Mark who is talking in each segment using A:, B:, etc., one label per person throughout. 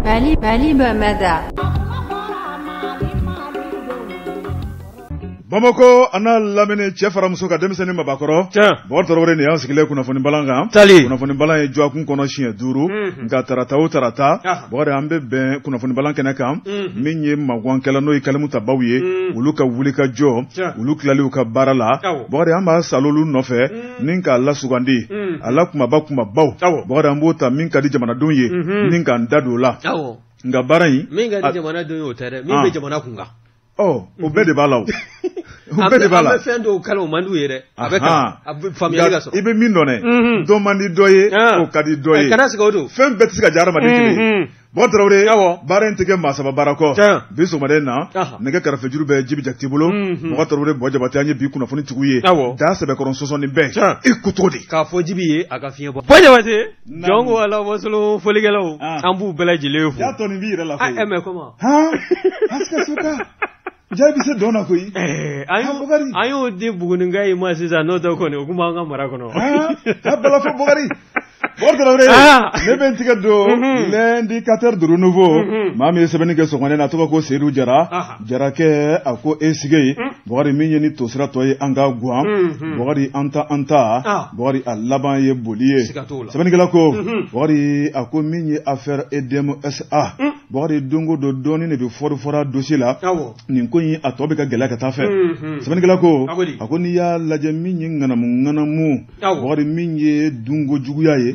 A: Mali Mali Bamada.
B: Bamakɔ a n'a lamini cɛ fara muso kan denmisɛnnin mabakɔrɔ Bɔkari Tarawele nin y'an sigilen kunnafoni balan kan kunnafoni balan ye dɔgɔkun kɔnɔ siɲɛ 5 nka tarata o tarata Bɔkari an bɛ bɛn kunnafoni balan kɛnɛ kan min ye magwankɛla n'o ye kalimu tabaw ye olu ka wulikajɔ olu tilali u ka baara la Bɔkari an b'a salo olu nɔfɛ ni k'a lasugandi a la kumaba kumabaw Bɔkari an b'o ta min ka di jamanadenw ye ni k'an da don o la nka baara in
C: min ka di jamanadenw ye o tɛ dɛ min bɛ jamana kun kan.
B: Ɔ o bɛɛ de b'a la o bɛɛ de b'a la
C: an bɛ fɛn dɔw kalan o man d'u ye dɛ a bɛ a bɛ faamuyali ka sɔrɔ
B: i bɛ min dɔn dɛ dɔ man di dɔ ye o ka di dɔ ye
C: kana sigi o don
B: fɛn bɛɛ tɛ se ka diya hadamaden kelen ye Bɔkari Tarawele baara in tɛ kɛ maa saba baara kɔ bi sɔgɔmada in na nɛgɛ karafejuru bɛ Jibi Jakite bolo Bɔkari Tarawele Buwa Jabate an ye bi kunnafoni tigiw ye da sɛbɛkɔrɔ sɔsɔ nin bɛɛ i ko cogo di
C: k'a fɔ Jibi ye a ka fiɲɛ bɔ Buwa Jabate jɔn ko ala wasolo folikɛlaw an b'u bɛɛ lajɛlen fo
B: y'a tɔ nin b'i yɛrɛ la koyi
C: mais comment
B: Ja bɛ se dɔn na koyi
C: an y'o di Buguninka in ma sisan n'o tɛ kɔni o tun b'an ka mara kɔnɔ
B: a balafɔ Bukari Bɔkari Tarawele ne bɛ n tigɛ don l'indicateur du renouveau maa min ye sɛbɛnni kɛ sɔgɔmada in na a tɔgɔ ko Seyidu Jara Jarakɛ a ko e sigi Bukari min ye ni tosira tɔ ye an ka gwan Bukari an ta an ta Bukari a laban ye boli ye sɛbɛnnikɛla ko Bukari a ko min ye affaire EDM SA Bukari don o don dɔɔnin de bɛ fɔri fɔra dossier la nin ko in a tɔ bɛ ka gɛlɛya ka taa fɛ sɛbɛnnikɛla ko a ko n'i y'a lajɛ min ye ŋanamu ŋanamu Bukari min ye dunko juguya ye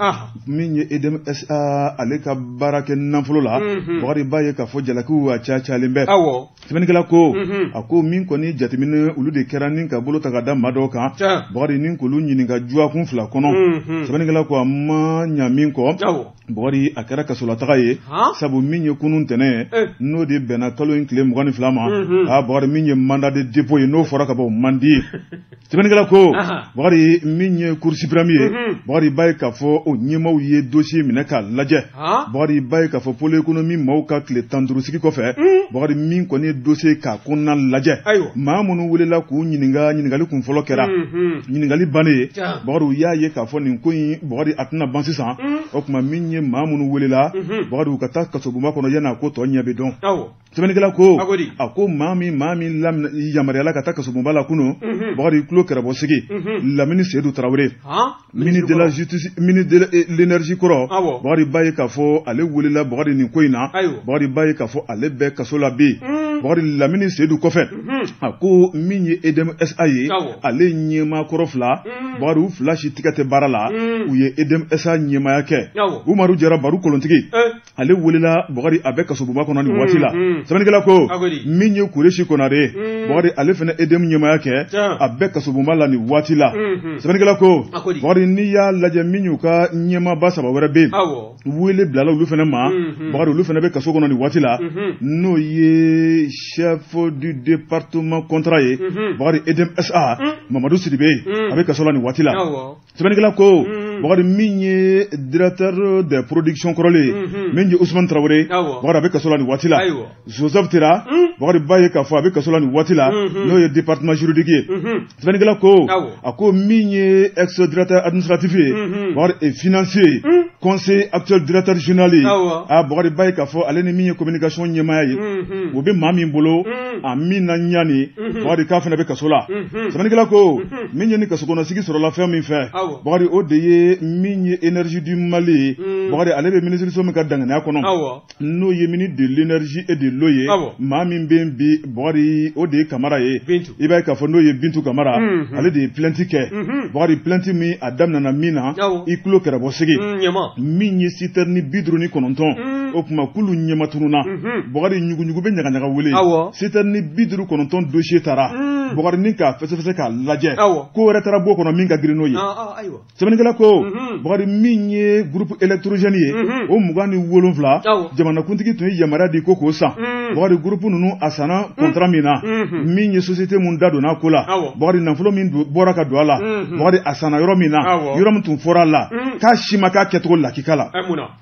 B: min ye EDM SA ale ka baara kɛ nafolo la Bukari b'a ye k'a fɔ jalakiw a ca cayalen bɛ sɛbɛnnikɛla ko a ko min kɔni jateminɛ olu de kɛra ni ka bolo ta ka da maa dɔw kan Bukari ni k'olu ɲininka dɔgɔkun 2 kɔnɔ sɛbɛnnikɛla ko a ma ɲa min kɔ Bukari a kɛra kasolataga ye sabu min ye kunun ntɛnɛn n'o de bɛnna kalo in tile 22 ma aa Bukari min ye mandat de dépôt ye n'o fɔra ka bɔ o man di sɛbɛnnikɛla ko Bukari min ye cour suprême ye Bukari b'a ye k'a fɔ o ɲɛmaaw ye dossier minɛ k'a lajɛ Bukari b'a ye k'a fɔ pôle économie maaw ka tile 15 sigi kɔfɛ Bukari min kɔni ye dossier k'a kɔnɔna lajɛ maa minnu welela k'u ɲininka ɲininkali kun fɔlɔ kɛra ɲininkali bannen Bakari u y'a ye k'a fɔ nin ko in Bakari a tɛna ban sisan o tuma min ye maa minnu welela Bakari u ka taa kasobonba kɔnɔ yan'a ko tɔ ɲɛ bɛ dɔn sɛbɛnnikɛla ko a ko maa min yamaruyala ka taa kasobonba la kunun Bakari tulo kɛrɛbɔ sigi Lamini Seyidu Tarawele ministre de la justice ministre de l'énergie kɔrɔ Bakari b'a ye k'a fɔ ale welela Bakari nin ko in na Bakari b'a ye k'a fɔ ale bɛ kaso la bi Bakari Lamini Seyidu kɔfɛ a ko min ye EDM SA ye ale ɲɛmaa kɔrɔ fila Bakari u fila si tigɛ tɛ baara la u ye EDM SA ɲɛmaaya kɛ Umaru Jara Baru Kolontigi ale welela Bakari a bɛ kasobonba kɔnɔ nin waati la sɛbɛnnikɛla ko min ye Kuresi Konare Bakari ale fana EDM ɲɛmaaya kɛ a bɛ kasobonba la nin waati la sɛbɛnnikɛla ko Bakari n'i y'a lajɛ min y'u ka ɲɛmaaba saba wɛrɛ bɛ yen wele bilala olu fana ma Bakari olu fana bɛ kaso kɔnɔ nin waati la n'o ye chef du département contrat ye Bakari EDM SA Mamadu Sidibe a bɛ kaso la nin waati la sɛbɛnnikɛla ko Bakari min ye directeur de production kɔrɔlen ye min ye Usumani Tarawele Bakari a bɛ kaso la nin waati la Joseph Tera Bakari b'a ye k'a fɔ a bɛ kaso la nin waati la n'o ye département juridique ye sɛbɛnnikɛla ko a ko min ye ex directeur administratif ye Bakari et financier conseiller actuel directeur général ye a Bakari b'a ye k'a fɔ ale ni min ye communication ɲɛmaaya ye o bɛ maa min bolo a min na ɲani Bakari k'a fana bɛ kaso la sɛbɛnnikɛla ko min ye ni kasokɔnɔsigi sɔrɔla fɛn min fɛ Bakari o de ye min ye énergie du Mali ye Bakari ale bɛ minisiriso min ka danganiya kɔnɔ n'o ye ministre de l'énergie et de l'eau ye maa min bɛ yen bi Bakari o de ye Kamara ye i b'a ye k'a fɔ n'o ye Bintu Kamara ale de ye plainte kɛ Bakari plainte min a daminɛna min na i tulo kɛrɛbɔ sigi min ye citerne 59 o tuma k'olu ɲɛmatununna Bakari ɲuguɲugu bɛ ɲagaɲaga wele citerne 59 dossier taara Bakari ni k'a fɛsɛfɛsɛ k'a lajɛ ko wɛrɛ taara bɔ kɔnɔ min ka girin n'o ye sɛbɛnnikɛla ko Bakari min ye groupe électrogène ye o 27 jamanakuntigi tun ye yamaruya di ko k'o san Bukari, groupe ninnu a sanna contrat min na, min ye société mun da donna ko la, Bukari, nafolo min bɔra ka don a la, Bukari, a sanna yɔrɔ min na, yɔrɔ min tun fɔra a la, k'a si ma k'a kɛcogo lakika la.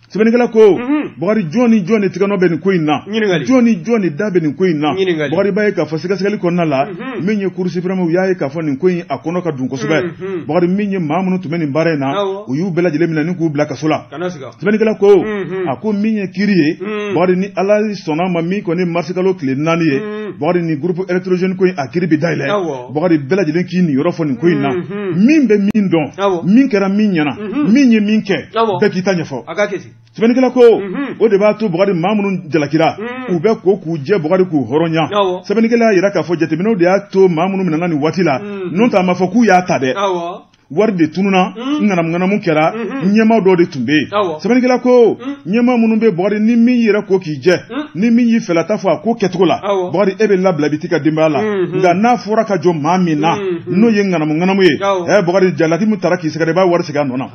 B: Sɛbɛnnikɛla ko, Bukari, jɔn ni jɔn de tigɛnɔ bɛ nin ko in na? Jɔn ni jɔn de da bɛ nin ko in na? Bukari b'a ye k'a fɔ sɛgɛsɛgɛli kɔnɔna la, min ye Cour suprême, u y'a ye k'a fɔ nin ko in a kɔnɔ ka dun kosɛbɛ. Bukari, min ye maa minnu tun bɛ nin baara in na, u y'u bɛɛ lajɛlen minɛ ni k'u bila kaso la. Sɛbɛnnikɛla ko, a ko min ye kiiri ye, Bukari, ni Ala sɔnna ma, min kɔni marisikalo tile 4 ye, Bukari, nin groupe électrogène ko in a kiiri bɛ dayɛlɛ. Bukari, bɛɛ lajɛlen k'i niyɔrɔ fɔ nin ko in na, min bɛ min dɔn, min kɛra min ɲɛna, min ye min kɛ, bɛɛ k'i ta ɲɛfɔ. Sɛbɛnnikɛla ko o de b'a to, Bukari, maa minnu jalakira, u bɛ ko k'u jɛ, Bukari, k'u hɔrɔnya. Sɛbɛnnikɛla y'a jira k'a fɔ jateminɛw de y'a to maa minnu minɛna nin waati la, n'o tɛ a ma fɔ k'u y'a ta dɛ, wari de tununa, ŋanamu kɛra, ɲɛmaa dɔw de tun bɛ yen. Sɛbɛnnikɛla ko ɲɛmaa minnu bɛ, Bukari, ni min yɛrɛ ko k'i jɛ, ni min y'i fɛlata fɔ a ko kɛcogo la, Bukari, e bɛ labila, i bɛ t'i ka denbaya la. Nka n'a fɔra ka jɔ maa min na, n'o ye ŋanamu ye, Bukari, jalaki min taara k'i sɛgɛrɛ, i b'a wari segin a nɔ na.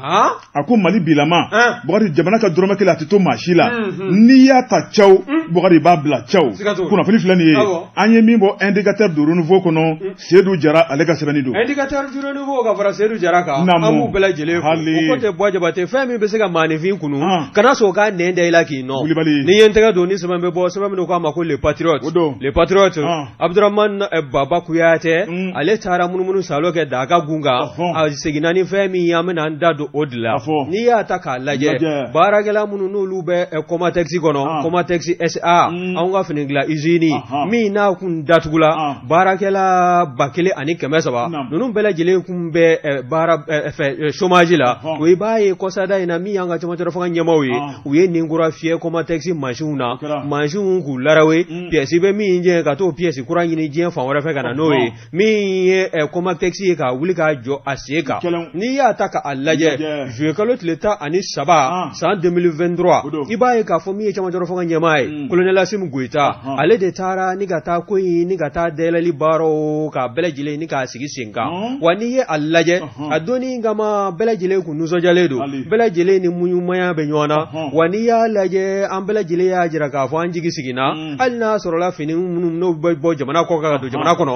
B: A ko Mali bilama, Bukari, jamana ka dɔrɔmɛ kelen a tɛ to maa si la. N'i y'a ta caw, Bukari, i b'a bila caw. Kunnafoni filɛ nin ye, an ye min bɔ Indicateur du Renouveau kɔnɔ, Seydou Jara ale ka sɛbɛnni don.
C: Indicateur du Renouveau ka fara Seydou Jara kan, an b'u bɛɛ lajɛlen fo. O ko tɛ bɔ Jabate, fɛn min bɛ se ka maaninfin kunu, kana sɔn k'a nɛn da i la k'i nɔ. N'i ye n tɛgɛ don ni sɛbɛn bɛ bɔ, sɛbɛn min k'a ma ko Le Patriote, Le Patriote, Abdurahmane Baba Kuyate, ale taara munumunu salo kɛ Daga gun kan, a seginna ni fɛn min ye, an bɛna an da don o de la. N'i y'a ta k'a lajɛ, baarakɛla minnu n'olu bɛ Comatex kɔnɔ, Comatex SA, anw ka fini dilan usine min n'a kun datugula, baarakɛla 1300 ninnu bɛɛ lajɛlen kun bɛ baara fɛ chômage la. O i b'a ye kɔsada in na, min y'an ka cɛmancɛ fanga ɲɛmaaw ye, u ye nin kura fiyɛ Comatex mansinw na, mansinw k'u larawe, pièce bɛ min jɛ ka t'o pièce kura ɲini diɲɛ fan wɛrɛ fɛ ka na n'o ye, min ye Comatex ye ka wuli k'a jɔ a sen kan. N'i y'a ta k'a lajɛ, juillet kalo tile 13 san 2023, i b'a ye k'a fɔ min ye cɛmancɛ fanga ɲɛmaa ye, colonel Assimi Goïta, ale de taara ni ka taa ko in ni ka taa dayɛlɛli baaraw k'a bɛɛ lajɛlen ni k'a sigi sen kan. Wa n'i ye a lajɛ, a donni kama bɛɛ lajɛlen kun nisɔndiyalen don, bɛɛ lajɛlen ni muɲumanya bɛ ɲɔgɔn na. Wa n'i y'a lajɛ, an bɛɛ lajɛlen y'a jira k'a fɔ an jigi siginna, hali n'a sɔrɔla fini minnu n'o bɛ bɔ jamana kɔ kan ka don jamana kɔnɔ,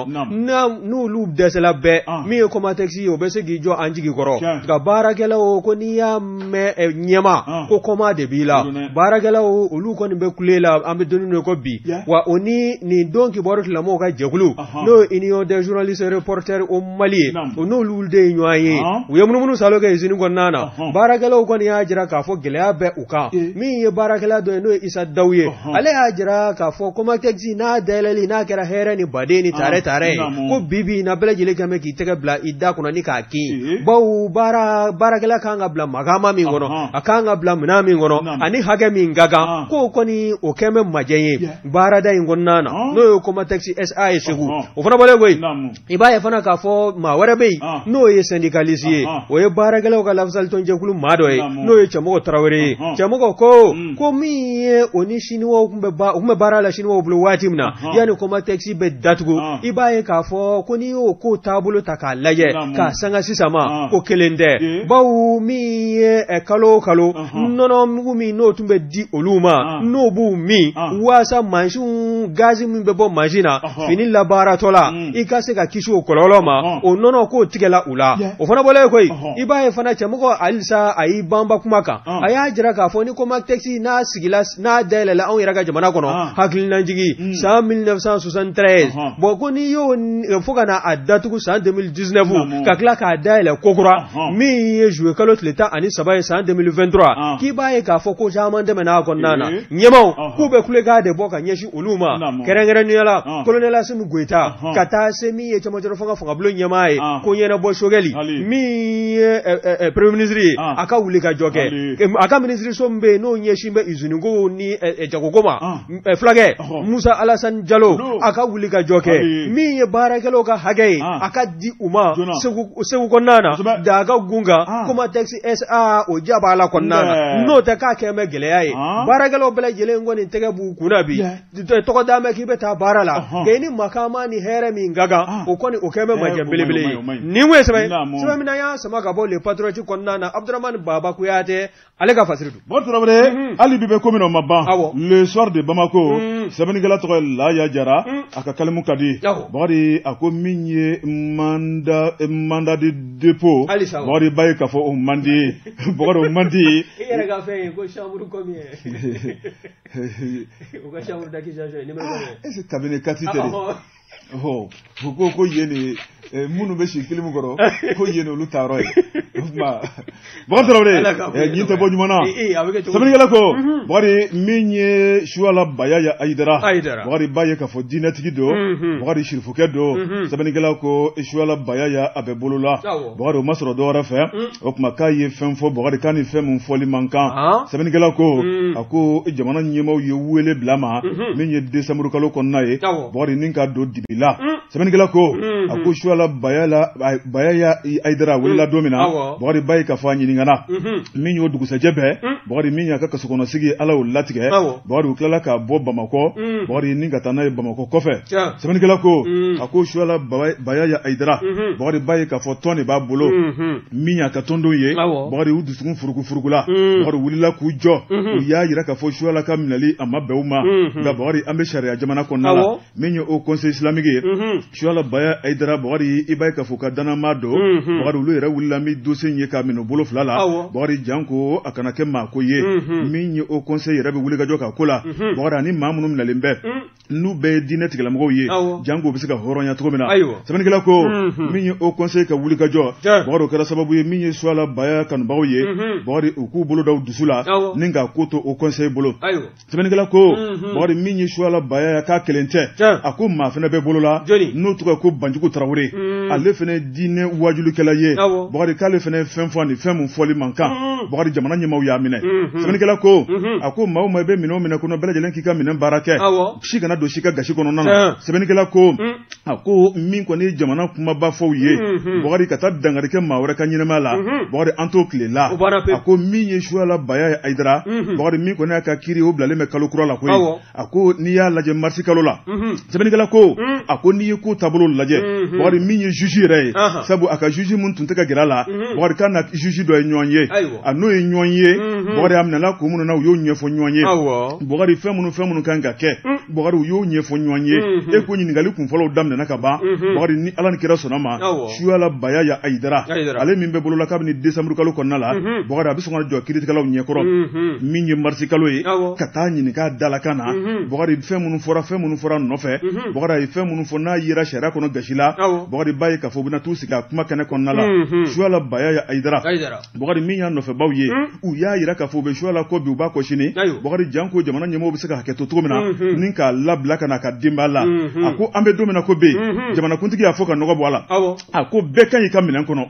C: n'olu dɛsɛla bɛɛ, min ye Comatex ye, o bɛ se k'i jɔ an jigi kɔrɔ. Nka baarakɛlaw ko n'i y'a mɛn ɲɛma ko kɔma de b'i la, baarakɛlaw olu kɔni bɛ kule la, an bɛ don min ko bi. Wa o ni nin don kibaru tigilamɔgɔw ka jɛkulu, n'o ye Union des journalistes reporters au Mali ye, o n'olu de ye ɲɔgɔn ye, u ye munumunu salo kɛ usine kɔnɔna na. Baarakɛlaw kɔni y'a jira k'a fɔ gɛlɛya bɛ u kan. Min ye baarakɛla dɔ ye, n'o ye Isa Dawu ye, ale y'a jira k'a fɔ Comatex n'a dayɛlɛli n'a kɛra hɛrɛ ni baden ni tare tare ye, ko bi bi in na bɛɛ lajɛlen kan bɛ k'i tɛgɛ bila i da kɔnɔ ni k'a kin, bawo baarakɛla kan ka bila makama min kɔnɔ, a kan ka bila minɛn min kɔnɔ, ani hakɛ min ka kan, k'o kɔni o kɛn bɛ majɛ ye baarada in kɔnɔna na, n'o ye Comatex SA ye Segu. O fana bɔlen koyi, i b'a ye fana k'a fɔ maa wɛrɛ bɛ yen, n'o ye syndicaliste ye, o ye baarakɛlaw ka lafasalitɔnjɛkulu maa dɔ ye, n'o ye Cɛmɔgɔ Tarawele ye. Cɛmɔgɔ ko min ye o ni siniwaw tun bɛ baara la siniwaw bolo waati min na, yanni Comatex bɛ datugu, i b'a ye k'a fɔ ko n'i y'o ko taabolo ta k'a lajɛ k'a sanga sisan ma, ko kelen tɛ, bawo min ye kalo o kalo nɔnɔ mugu min n'o tun bɛ di olu ma, n'o b'u min waasa mansinw gazi min bɛ bɔ mansin na fini labaaratɔ la, i ka se ka kisi o kɔlɔlɔ ma, o nɔnɔ k'o tigɛla u la. O fana bɔlen koyi, i b'a ye fana cɛmɔgɔ halisa a y'i banba kuma kan, a y'a jira k'a fɔ ni Comatex n'a sigila, n'a dayɛlɛla anw yɛrɛ ka jamana kɔnɔ, hakilinajigi san 1973, bon ko n'i y'o fo ka na a datugu san 2019, ka tila k'a dayɛlɛ kokura min ye juillet kalo tile 13 ye san 2023, k'i b'a ye k'a fɔ ko caman tɛmɛna a kɔnɔna na. Ɲɛmaw k'u bɛ kulekan de bɔ ka ɲɛsin olu ma, kɛrɛnkɛrɛnnenya la colonel Assimi Goïta, ka taa se min ye cɛmancɛ fanga fangabulon ɲɛmaa ye, ko ɲɛnabɔ Choguel, min ye premier ministre ye, a ka wuli ka jɔ kɛ, a ka minisiriso min bɛ yen n'o ɲɛsin bɛ usine ko ni jagoko ma, fulakɛ Musa Alassane Jalo, a ka wuli ka jɔ kɛ, min ye baarakɛlaw ka hakɛ ye, a ka di u ma Segu kɔnɔna na, Daga gun kan, Comatex SA o ja b'a la kɔnɔna na, n'o tɛ k'a kɛ bɛ gɛlɛya ye. Baarakɛlaw bɛɛ lajɛlen kɔni tɛgɛ b'u kun na bi, tɔgɔ d'a ma k'i bɛ taa baara la, nka i ni makama ni hɛrɛ min ka kan, o kɔni o kɛ bɛ majɛ belebele ye. Nin kun ye sɛbɛn Sɛbɛn min na y'a sama ka bɔ Le Patriote kɔnɔna na, Abdramane Baba Kuyate ale ka fasiri don.
B: Bɔkari Tarawele, hali bi bɛ ko min na o ma ban. Le Soir de Bamako, sɛbɛnnikɛla tɔgɔ ye Laya Jara, a ka kalimu ka di. Bakari a ko min ye mandat de dépôt, Bakari b'a ye k'a fɔ o man di, Bakari o man di.
C: I yɛrɛ ka fɛn ye ko chambre combien? O ka chambre d'accusation numéro combien?
B: Est-ce que cabinet 4 tɛ de? U ko yen de minnu bɛ si kilimu kɔrɔ, ko yen olu ta yɔrɔ ye. O tuma Bakari Tarawele, ɲin tɛ bɔ ɲuman na. Sɛbɛnnikɛla ko Bakari min ye Suwala Bayaya Ayidara, Bakari b'a ye k'a fɔ diinɛtigi don, Bakari sirifukɛ don. Sɛbɛnnikɛla ko Suwala Bayaya a bɛ bolo la, Bakari o ma sɔrɔ dɔwɛrɛ fɛ. O tuma k'a ye fɛn fɔ, Bakari k'a ni fɛn min fɔli man kan. Sɛbɛnnikɛla ko a ko jamana ɲɛmaaw ye wele bila ma min ye décembre kalo kɔnɔna ye, Bakari ni ka don dibi la. Sɛbɛnnikɛla ko a ko Suwala Bayaya Ayidara welela don min na, Bakari b'a ye k'a fɔ a ɲininkana min y'o dugusɛjɛ bɛɛ, Bakari min y'a ka kaso kɔnɔ sigi Ala y'o latigɛ. Bakari u tilala k'a bɔ Bamakɔ, Bakari ni ka taa n'a ye Bamakɔ kɔfɛ. Sɛbɛnnikɛla ko a ko Suwala Bayaya Ayidara, Bakari b'a ye k'a fɔ tɔn de b'a bolo min y'a ka tɔndenw ye. Bakari u dusukun furuku la, Bakari wulila k'u jɔ, u y'a jira k'a fɔ Suwala ka minɛli a ma bɛn u ma. Nka Bakari an bɛ sariya jamana kɔnɔna la, min ye o conseil islamique ye, Suwala Bayaya Ayidara, Bakari i b'a ye k'a fɔ ka danama don. Bakari olu yɛrɛ wulila min dossier ye k'a minɛ bolo fila la, Bakari janko a kana kɛ maa ko ye. Min ye o conseil yɛrɛ bɛ wuli ka jɔ k'a ko la, Bakari ani maa minnu minɛlen bɛ n'u bɛɛ ye diinɛ tigilamɔgɔw ye, janko u bɛ se ka hɔrɔnya cogo min na. Sɛbɛnnikɛla ko min ye o conseil ka wuli ka jɔ, Bakari o kɛra sababu ye min ye Suwala Bayaya kanubagaw ye, Bakari u k'u bolo da u dusu la ni k'a ko to o conseil bolo. Sɛbɛnnikɛla ko Bakari min ye Suwala Bayaya k'a kelen tɛ, a ko maa fana bɛ bolo la n'o tɔgɔ ko Banjugu Tarawele, ale fana diinɛ wajulikɛla ye. Bakari k'ale fana fɛn fɔ ni fɛn mun fɔli man kan, Bakari jamana ɲɛmaaw y'a minɛ. Sɛbɛnnikɛla ko a ko maa o maa i bɛ minɛn o minɛ kɔnɔ, bɛɛ lajɛlen k'i ka minɛn baara kɛ, si kana don si ka gasi kɔnɔna na. Sɛbɛnnikɛla ko a ko min kɔni ye jamana kumaba fɔw ye, Bakari ka taa dankari kɛ maa wɛrɛ ka ɲɛnɛmaya la, Bakari an t'o tile la. A ko min ye Suwala Bayaya Ayidara, Bakari min kɔni y'a ka kiiri o bilalen bɛ kalo kura la koyi. A ko n'i y'a lajɛ marisi kalo la. Sɛbɛnnikɛla ko a ko n'i ye ko taabolo lajɛ, Bakari min ye juge yɛrɛ ye, sabu a ka juge mun tun tɛ ka gɛrɛ a la, Bakari k'a na juge dɔ ye ɲɔgɔn ye, a n'o ye ɲɔgɔn ye, Bakari a minɛla kun minnu na u y'o ɲɛfɔ ɲɔgɔn ye. Bakari fɛn minnu kan ka kɛ, Bakari u y'o ɲɛfɔ ɲɔgɔn ye. E ko ɲininkali kunfɔlɔw daminɛna ka ban, Bakari ni Ala ni kira sɔnna ma, Suwala Bayaya Ayidara ale min bɛ bolo la kabini décembre kalo kɔnɔna la, Bakari a bɛ sɔn ka jɔ kiiritigɛlaw ɲɛkɔrɔ min ye marisi kalo ye, ka taa ɲininka dalakan na. Bakari fɛn minnu fɔra nɔfɛ, Bakari a ye fɛn minnu fɔ n'a yera sariya kɔnɔ gasi la, Bakari b'a ye k'a fɔ u bɛna t'u sigi a kuma kɛnɛ kɔnɔna la. Suwala Bayaya Ayidara, Bakari min y'a nɔfɛbaw ye, u y'a jira k'a fɔ u bɛ Suwala kɔ bi u b'a kɔ sini. Bakari janko jamana ɲɛmɔgɔw bɛ se ka hakɛ to cogo min na ni k'a labila ka n'a ka denbaya la. A ko an bɛ don min na ko bɛ yen, jamanakuntigi y'a fɔ ka nɔgɔ bɔ a la, a ko bɛɛ ka ɲi ka minɛn kɔnɔ.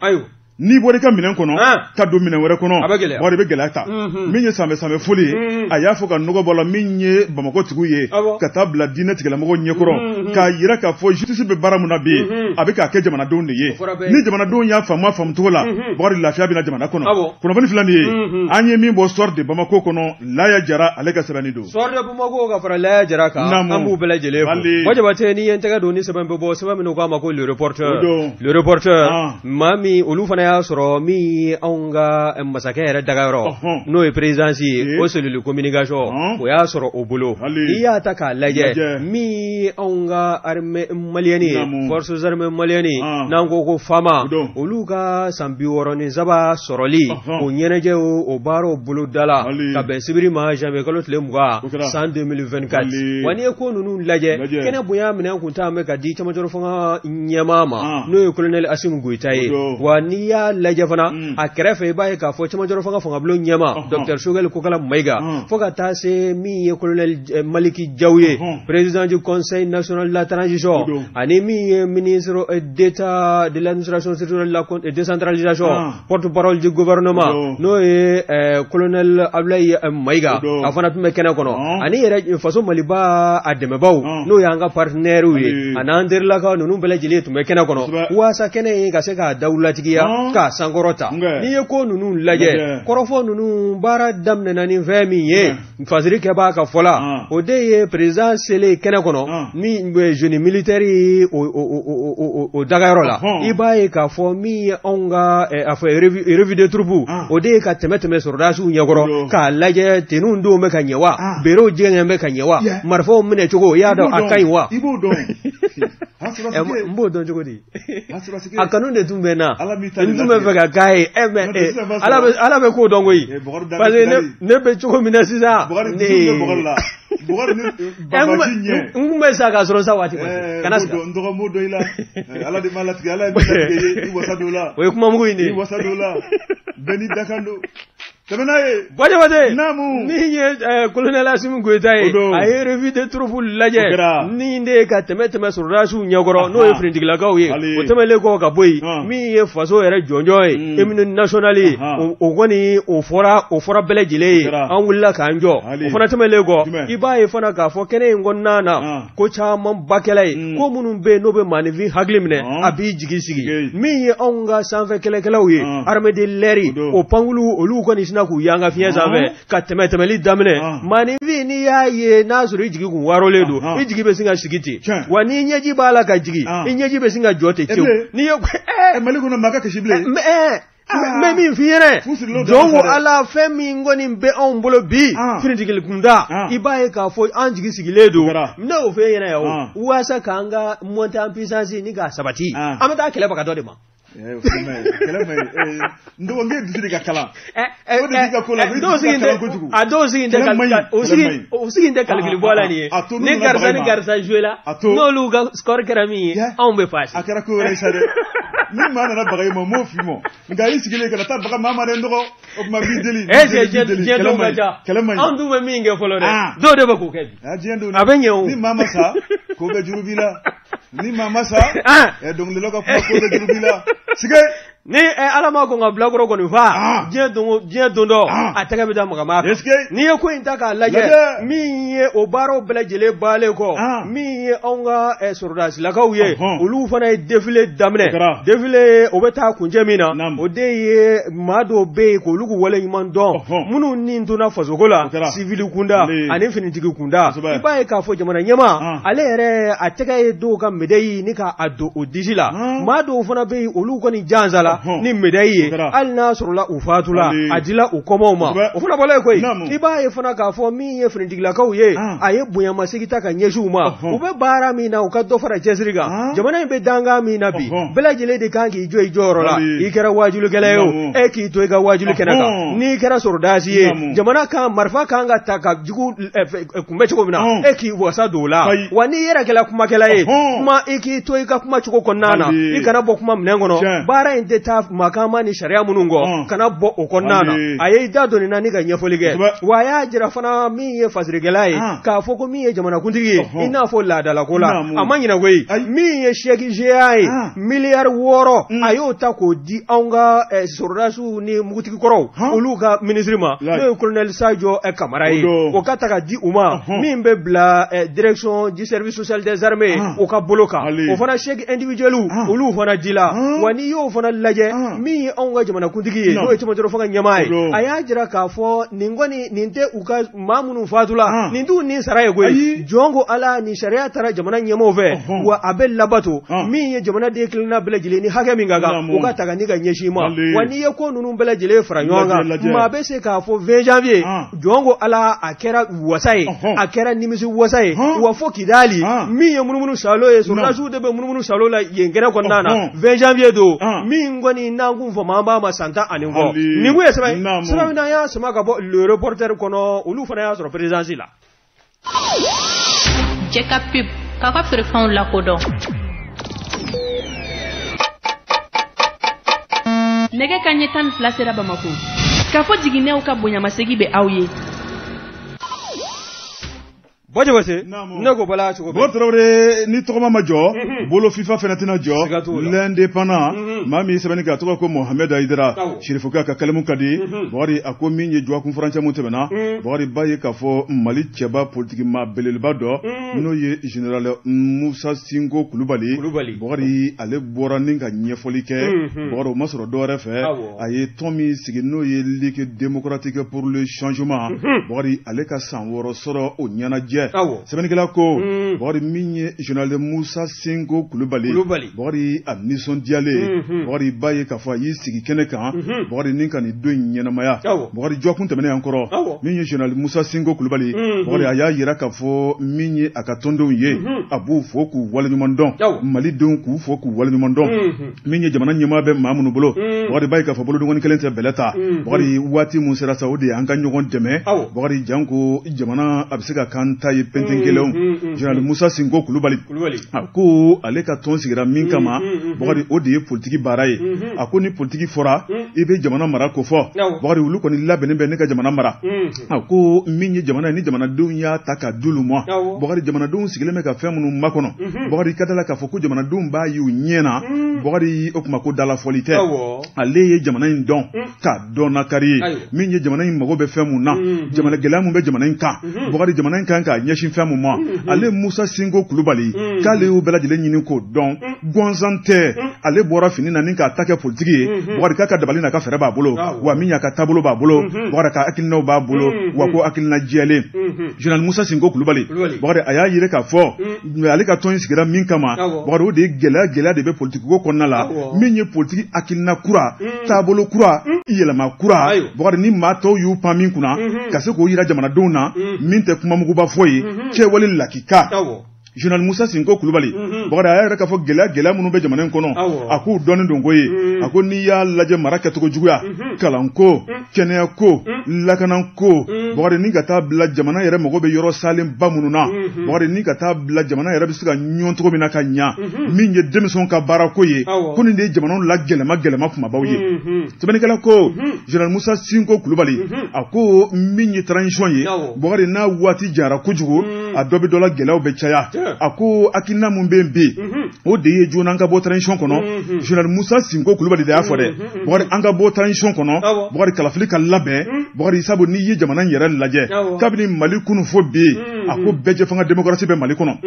B: N'i bɔra i ka minɛn kɔnɔ ka don minɛn wɛrɛ kɔnɔ, Bakari i bɛ gɛlɛya ta. Min ye sanfɛ foli ye, a y'a fɔ ka nɔgɔ bɔ a la min ye Bamakɔ tigiw ye, ka taa bila diinɛ tigilamɔgɔw ɲɛkɔrɔ, k'a jira k'a fɔ justice bɛ baara mun na bi, a bɛ k'a kɛ jamanadenw de ye. Ni jamanadenw y'a faamu a faamucogo la, Bakari lafiya bɛ na jamana kɔnɔ. Kunnafoni filɛ nin ye, an ye min bɔ Soir de Bamako kɔnɔ, Laya Jara ale ka sɛbɛnni don.
C: Soir de Bamako ka fara Laya Jara kan, an b'u bɛɛ lajɛlen fo. Jabate n'i ye n tɛgɛ don ni sɛbɛn bɛ bɔ, sɛbɛn min k'a ma ko Le Reporter. Le Reporter, maa min olu fana y'a sɔrɔ min ye anw ka masakɛ yɛrɛ dagayɔrɔ n'o ye présidence ye, o cellule communication o y'a sɔrɔ o bolo. N'i y'a ta k'a lajɛ min ye anw ka armée malienne ye, forces armées maliennes, n'an ko FAMa, olu ka san 63 sɔrɔli o ɲɛnajɛ o baaraw bolodala ka bɛn sibiri ma janvier kalo tile 20 san 2024. Wa n'i ye ko ninnu lajɛ, kɛnɛ bonya minɛn kun t'an bɛ ka di camancɛrɔ fanga ɲɛmaa ma n'o ye colonel Assimi Goïta ye. Wa n'i y'a lajɛ fana a kɛrɛfɛ i b'a ye k'a fɔ camancɛrɔ fanga fangabulon ɲɛmaa docteur Choguel Kokala Maïga, fo ka taa se min ye colonel Maliki Diaw ye, président du conseil national de la transition, ani min ye ministre d'État de l'administration territoriale de la décentralisation, porte-parole du gouvernement, n'o ye colonel Abdoulaye Maïga, a fana tun bɛ kɛnɛ kɔnɔ, ani yɛrɛ faso Maliba a dɛmɛbaw n'o y'an ka partenaires ye, ani an terilakaw ninnu bɛɛ lajɛlen tun bɛ kɛnɛ kɔnɔ, waasa kɛnɛ in ka se k'a dawulatigiya K'a sankɔrɔta. N'i ye ko ninnu lajɛ, kɔrɔfɔ ninnu baara daminɛna ni fɛn min ye, fasiri kɛbaa ka fɔ la, o de ye président selen kɛnɛ kɔnɔ min bɛ génie militaire o dagayɔrɔ la. I b'a ye k'a fɔ min ye anw ka a fɔ revue de troupe, o de ye ka tɛmɛ sɔrɔdasiw ɲɛkɔrɔ k'a lajɛ tenuw denw bɛ ka ɲɛ wa, berew jɛngɛn bɛ ka ɲɛ wa, marifaw minɛ cogo i y'a dɔn a ka ɲi wa.
B: I b'o dɔn.
C: N b'o dɔn cogo di? A kanu de tun bɛ n na, n tun bɛ fɛ ka k'a ye. Ala bɛ k'o dɔn koyi, parce que ne bɛ cogo min na sisan,
B: ne
C: n kun bɛ sa k'a sɔrɔ sa waati ma se. Kana siga.
B: N dɔgɔ m'o dɔn i la. Ala de m'a latigɛ, Ala ye min latigɛ i wasa don o la.
C: O ye kuma mugu in de ye.
B: I wasa don o la. Bɛɛ n'i dakan don. Tɛmɛ n'a ye.
C: Bɔjabate.
B: Naamu.
C: Min ye colonel Assimi Goïta ye, a ye revue de troupe lajɛ. Min de ye ka tɛmɛ sɔrɔdasiw ɲɛkɔrɔ, n'o ye finitigilakaw ye. O tɛmɛlen kɔ ka bɔ yen, min ye faso yɛrɛ jɔnjɔn ye, hymne national ye, o kɔni o fɔra bɛɛ lajɛlen ye. An wulila k'an jɔ. O fana tɛmɛlen kɔ, i b'a ye fana k'a fɔ kɛnɛ in kɔnɔna na, ko camanba kɛla ye, ko minnu bɛ yen n'o bɛ maaninfin hakili minɛ, a b'i jigi sigi. Min ye anw ka sanfɛ kɛlɛkɛlaw ye, armée de l'air, o pankulu olu kɔni sina k'u yanga fiɲɛ sanfɛ ka tɛmɛli daminɛ. Maaninfin n'i y'a ye n'a sɔrɔ i jigi kun warolen don, i jigi bɛ sin ka sigi ten, wa n'i ɲɛji b'a la ka jigin, i ɲɛji bɛ sin ka jɔ ten tewu. N'i ye
B: Mali kɔnɔ maa ka kasi bilen.
C: N bɛ min f'i ɲɛna, jɔn ko Ala, fɛn min kɔni bɛ anw bolo bi, finitigi kunda, i b'a ye k'a fɔ an jigi sigilen don. Ne y'o f'e ɲɛna yan o, walasa k'an ka monter en puissance ni k'a sabati, an bɛ taa kɛlɛbaga dɔ de ma.
B: Kɛlɛ ma ɲi. N dɔgɔ, n k'e dusu de ka kalan. O de b'i ka ko la, i dusu ka kalan kojugu.
C: A dɔw sigi tɛ, o sigi tɛ calcul bɔ la nin ye. Ni karisa ni karisa joué la, n'olu ka score kɛra min ye, anw bɛ passer.
B: A kɛra ko wɛrɛ ye sa dɛ. Ni maa nana baga i ma, m'o f'i ma. Nka i sigilen kana taa baga maa ma dɛ, n dɔgɔ. O tuma b'i deli.
C: Diɲɛ dɔw ka ca.
B: Kɛlɛ man ɲi.
C: Anw dun bɛ min kɛ fɔlɔ dɛ, dɔw de bɛ k'o kɛ bi.
B: Diɲɛ don.
C: A bɛ ɲɛ o.
B: Ni maa ma sa, ko bɛ juru b'i la. Ni maa ma sa, dɔnkilidalaw ka kuma ko bɛ juru b'i la. Sige.
C: Ni Ala ma kɔn ka bilakoro kɔni fa, diɲɛ don dɔ, a tɛgɛ bɛ da magama kan. N'i ye ko in ta k'a lajɛ, min ye o baaraw bɛɛ lajɛlen baalen kɔ, min ye anw ka sɔrɔdasilakaw ye, olu fana ye défilé daminɛ. Défilé o bɛ taa kuncɛ min na, o de ye maa dɔw bɛ yen k'olu k'u waleɲuman dɔn, minnu ni donna fasoko la, civil kunda ani finitigi kunda. I b'a ye k'a fɔ jamana ɲɛmaa, ale yɛrɛ a tɛgɛ ye dɔw ka médaille ni k'a don o disi la. Maa dɔw fana bɛ yen, olu kɔni jansa la ni médaille ye, hali n'a sɔrɔla u fatula, a dila u kɔmɔw ma. O fana bɔla yen koyi. I b'a ye fana k'a fɔ min ye finitigilakaw ye, a ye bonyamasegin ta ka ɲɛsin u ma. U bɛ baara min na, u ka dɔ fara cɛsiri kan. Jamana in bɛ dankan min na bi, bɛɛ lajɛlen de kan k'i jɔ i jɔyɔrɔ la. I kɛra waajulikɛla ye o, e k'i to i ka waajuli kɛnɛ kan. N'i kɛra sɔrɔdasi ye, jamana kan marifa kan ka ta ka jugu kunbɛ cogo min na, e k'i wasa don o la. Wa n'i yɛrɛ kɛla kumakɛla ye, kuma i k'i to i ka kuma cogo kɔnɔna na, i kana bɔ kuma minɛn kɔnɔ. Baara in tɛ taa makanma ni sariya minnu kɔ, kana bɔ o kɔnɔna na. A ye i da don nin na ni ka ɲɛfɔli kɛ. Wa a y'a jira fana min ye fasirikɛla ye, k'a fɔ ko min ye jamanakuntigi ye, i n'a fɔ laadalako la, a ma ɲinɛ koyi. Min ye chèque géant ye, 6 miliyari, a y'o ta k'o di anw ka sɔrɔdasiw ni mugutigi kɔrɔw, olu ka ministre ma, n'o ye colonel Sadio Kamara ye, o ka ta ka di u ma, min bɛ bila direction du service social des armées o ka bolo kan. O fana chèque individuel olu fana dila. Wa n'i y'o fana lajɛ, min ye anw ka jamanakuntigi ye, n'o ye cɛmancɛ fanga ɲɛmaa ye, a y'a jira k'a fɔ nin kɔni nin tɛ u ka maa minnu fatula, nin t'u ni sara ye koyi. Jɔn ko Ala, nin sariya taara jamana ɲɛmaaw fɛ, wa a bɛ labato. Min ye jamana den kelenna bɛɛ lajɛlen ni hakɛ min ka kan, o ka ta ka ni ka ɲɛsin ma. Wa n'i ye ko ninnu bɛɛ lajɛlen fara ɲɔgɔn kan, maa bɛ se k'a fɔ 20 janvier, jɔn ko Ala, a kɛra wasa ye, a kɛra nimisi wasa ye. Wa fo Kidali, min ye munumunu salo ye, sɔrɔdasiw de bɛ munumunu salo la yen kɛnɛ kɔnɔna na, 20 janvier don, min kɔni n'an kun fama an b'a ma san 10 ani kɔ. Nin kun ye sɛbɛn sɛbɛn min n'an y'a sama ka bɔ Le Reporter kɔnɔ, olu fana y'a sɔrɔ présidence la.
A: Jɛka pub k'aw ka feerefɛnw lakodɔn.
D: Nɛgɛ ka ɲɛ 12 sera Bamako. K'a fɔ jiginɛw ka bonyamasegin bɛ aw ye.
C: Buwa Jabate, ne ko bala cogo
B: bɛ. Bɔ Tarawele, ni tɔgɔma ma jɔ, bolo FIFA fana tɛna jɔ. L'Indépendant, maa min ye sɛbɛnni kɛ, a tɔgɔ ko Mohamed Ayidara, Sirifukɛ ka kalimu ka di. Bukari, a ko min ye dɔgɔkun furancɛ mun tɛmɛna, Bukari b'a ye k'a fɔ Mali cɛba politiki maa belebeleba dɔ, n'o ye général Musa Sinko Kulubali. Bukari, ale bɔra ni ka ɲɛfɔli kɛ. Bukari, o ma sɔrɔ dɔwɛrɛ fɛ, a ye tɔn min sigi, n'o ye Ligue démocratique pour le changement, Bukari, ale ka san 6 sɔrɔ o ɲɛnajɛ. Sɛbɛnnikɛla ko, Bukari, min ye général Musa Sinko Kulubali, Bukari, a nisɔndiyalen, Bukari b'a ye k'a fɔ a y'i sigi kɛnɛ kan, Bukari, ni ka nin don in ɲɛnamaya. Bukari, dɔgɔkun tɛmɛnen yan kɔrɔ, min ye général Musa Sinko Kulubali, Bukari, a y'a yira k'a fɔ min ye a ka tɔndenw ye, a b'u fo k'u waleɲuman dɔn, Malidenw k'u fo k'u waleɲuman dɔn. Min ye jamana ɲɛmaa bɛ maa minnu bolo, Bukari b'a ye k'a fɔ bolodengɔnni kelen tɛ bɛlɛ ta. Bukari, waati mun sera sa, o de ye an ka ɲɔgɔn dɛmɛ. Bukari, janko jamana a bɛ se ka kan ta ye pɛntɛn kelenw. Général Musa Sinko Kulubali, a ko ale ka tɔn sigira min kama, Bukari, o de ye politiki baara ye. A ko ni politiki fɔra, i bɛ jamana mara ko fɔ. Bukari, olu kɔni labɛnnen bɛ ne ka jamana mara. A ko min ye jamana ye, ni jamanadenw y'a ta ka d'olu ma, Bukari, jamanadenw sigilen bɛ ka fɛn minnu makɔnɔ, Bukari, ka da la k'a fɔ ko jamanadenw b'a ye u ɲɛ na. Bukari, o kuma ko dalafɔli tɛ. Ale ye jamana in dɔn k'a dɔn nakari ye. Min ye jamana in mago bɛ fɛn mun na, jamana gɛlɛya mun bɛ jamana in kan, Bukari, jamana in kan k'a ɲɛsin fɛn mun ma, ale Musa Sinko Kulubali, k'ale y'o bɛɛ lajɛlen ɲini k'o dɔn. Gɔnzan tɛ, ale bɔra fini na ni k'a ta kɛ politiki ye. Bukari, k'a ka dabali n'a ka fɛɛrɛ b'a bolo, wa min y'a ka taabolo b'a bolo, Bukari, ka hakilinaw b'a bolo, wa ko hakilina jɛlen. Général Musa Sinko Kulubali, Bukari, a y'a yira k'a fɔ ale ka tɔn in sigira min kama, Bukari, o de ye gɛlɛya de bɛ politiki ko kɔnɔna la. Min ye politiki hakilina kura, taabolo kura, yɛlɛma kura, Bukari, ni maa tɔw y'u pan min kunna, ka se k'o yira jamanadenw na, min tɛ kumamuguba fɔ ye, kɛwale lakika. Général Musa Sinko Kulubali, Bukari, a y'a yɛrɛ k'a fɔ gɛlɛya minnu bɛ jamana in kɔnɔ, a k'u dɔnnen don ko ye. A ko n'i y'a lajɛ, mara kɛcogo juguya, kalanko, kɛnɛyako, lakanako, Bukari, ni ka taa bila jamana yɛrɛ mago bɛ yɔrɔ salenba minnu na, Bukari, ni ka taa bila jamana yɛrɛ bɛ se ka ɲɔn cogo min na ka ɲa, min ye denmisɛnw ka baarako ye, ko nin de ye jamanaw la gɛlɛma kumabaw ye. Sɛbɛnnikɛla ko, Général Musa Sinko Kulubali, a ko min ye transition ye, Bukari, n'a waati jara kojugu, a dɔ bɛ dɔ la, gɛlɛyaw bɛ caya. A ko hakilina mun bɛ yen bi, o de ye joona an ka bɔ transition kɔnɔ. Général Musa Sinko Kulubali de y'a fɔ dɛ, Bukari, an ka bɔ transition kɔnɔ, Bukari, kalafili ka labɛn. Bukari, sabu n'i ye jamana in yɛrɛ lajɛ, kabini Mali kunun fo bi, a ko bɛɛ jɛ fanga démocratie bɛ Mali kɔnɔ.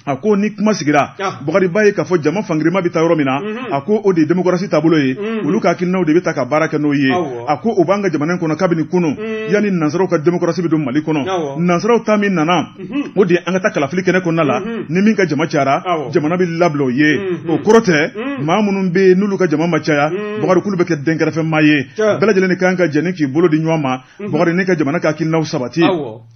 B: A ko ni kuma sigira, Bukari, b'a ye k'a fɔ jama fangirima bɛ taa yɔrɔ min na, a ko o de ye démocratie taabolo ye, olu ka hakilinaw de bɛ ta ka baara kɛ n'o ye. A ko o b'an ka jamana in kɔnɔ kabini kunun, yanni nansaraw ka démocratie bɛ don Mali kɔnɔ. Nansaraw ta min nana, o de ye an ka taa kalafili kɛnɛ kɔnɔna la, ni min ka jama cayara, jamana bɛ labila o ye. O kɔrɔ tɛ maa minnu bɛ yen n'olu ka jama ma caya, Bukari, k'olu bɛ kɛ dɛnkɛrɛfɛmaa ye. Bɛɛ lajɛlen de kan ka jɛ ni k'i bolo di ɲɔgɔn ma, Bukari, ne ka jamana ka hakilinaw sabati.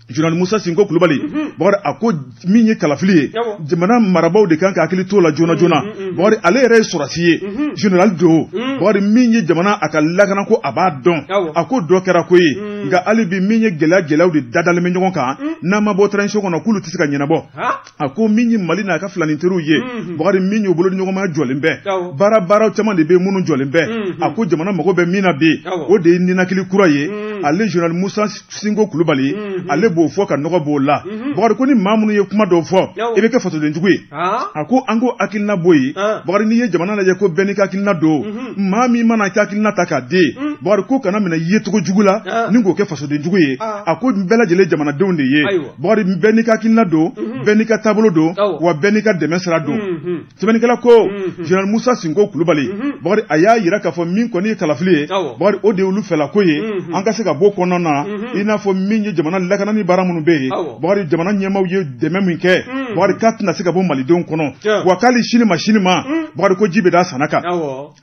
B: Général Musa Sinko Kulubali, Bukari, a ko min ye kalafili ye, jamana marabaaw de kan ka hakili t'o la joona joona. Bukari, ale yɛrɛ ye sɔrɔdasi ye, général don. Bukari, min ye jamana a ka lakanako, a b'a dɔn. A ko dɔ kɛra ko ye, nka hali bi min ye gɛlɛyaw de dadalen bɛ ɲɔgɔn kan, n'an ma bɔ transition kɔnɔ, k'olu tɛ se ka ɲɛnabɔ. A ko min ye Mali n'a ka filanin teriw ye, Bukari, min y'u bolo ni ɲɔgɔnmaya jɔlen bɛ, baaraw caman de bɛ minnu jɔlen bɛ. A ko jamana mago bɛ min na bi, o de ye ninakili kura ye. Ale Général Musa Sinko Kulubali, ale b'o fɔ ka nɔgɔ b'o la. Bukari ko ni maa minnu ye kuma dɔw fɔ, i bɛ kɛ fasodenjugu ye. A ko an ko hakilina bɔ yen. Bukari, n'i ye jamana lajɛ, ko bɛɛ n'i ka hakilina don. Maa min mana kɛ hakilina ta k'a di, Bukari, ko kana minɛ yecogo jugu la ni k'o kɛ fasodenjugu ye. A ko bɛɛ lajɛlen jamanadenw de ye. Bukari, bɛɛ n'i ka hakilina don, bɛɛ n'i ka taabolo don, wa bɛɛ n'i ka dɛmɛ sira don. Sɛbɛnnikɛla ko, Général Musa Sinko Kulubali, Bukari, a y'a yira k'a fɔ min kɔni ye kalafili ye, Bukari, o de y'olu fɛlako ye, an ka se ka bɔ kɔnɔna na, i n'a fɔ min ye jamana lakanani baara minnu bɛ yen, Bukari, jamana ɲɛmaaw ye dɛmɛ min kɛ, Bukari, k'a tɛna se ka bɔ malidenw kɔnɔ, wa k'ale sini ma, Bukari, ko ji bɛ da sana kan.